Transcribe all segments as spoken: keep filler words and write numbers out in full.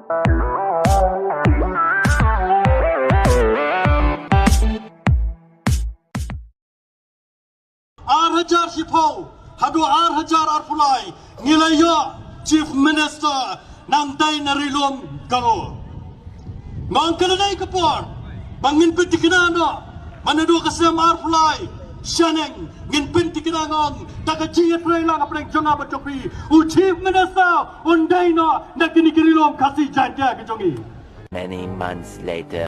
Ar hajar shiphew haduh ar hajar arphew lai ngi la ïoh Chief Minister nangtai na Ri Lum Garo. Nga ong ka la dei ka por ba ngin pynthikna noh, ba naduh ka snem arphew lai shaneng ngin pynthikna, nga ong da ka jingïatreilang hapdeng jong nga bad jong phi, u Chief Minister un dei noh na kine ki Ri Lum Khasi Jaiñtia ki jong ngi. Many months later.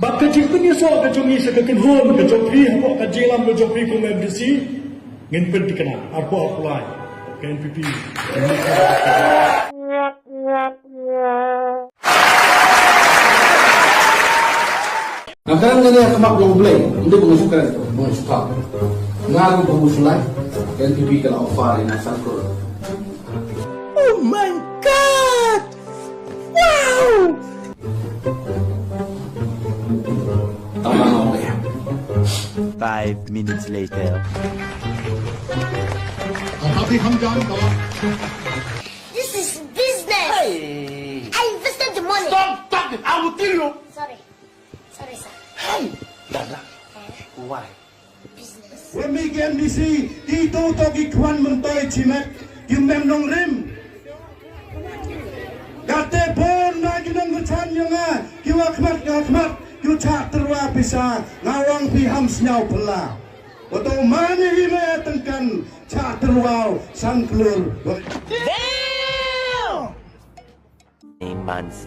Bad ka jingpynïasoh ka jong ngi sha ka kynhun ka jong phi hapoh ka jingïalam ka jong phi kum M D C, ngin pynthikna arphew arphew lai ka N P P. Nga kren ïa ka khmat jong U Blei, ym dei ba nga shu kren, ba nga shu kham. Nga ruh ba nga shu lai, ka N P P ka la offer ïa nga san klur. Oh my God! Wow! Tang ba nga ong ïa. Five minutes later. This is business. Hey! I invested the money. Stop talking. I will kill you. Sorry. Sorry, sir. Hey! Dada. Why? Business. Wa mih ki M D C, kito to ki khwan myntoi chimet, ki mem nongrim. Kate bun na ki nongkyrshan jong nga, ki wa khmat nga khmat, ki wa chah tyrwa pisa, nga ong phi ham sñiaw phylla. Wa to mane hi me tyngkan, chah tyrwa san klur. Damn! Months.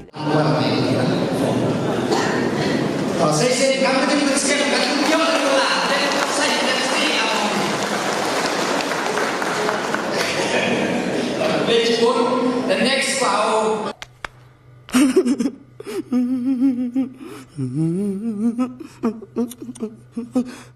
The next one.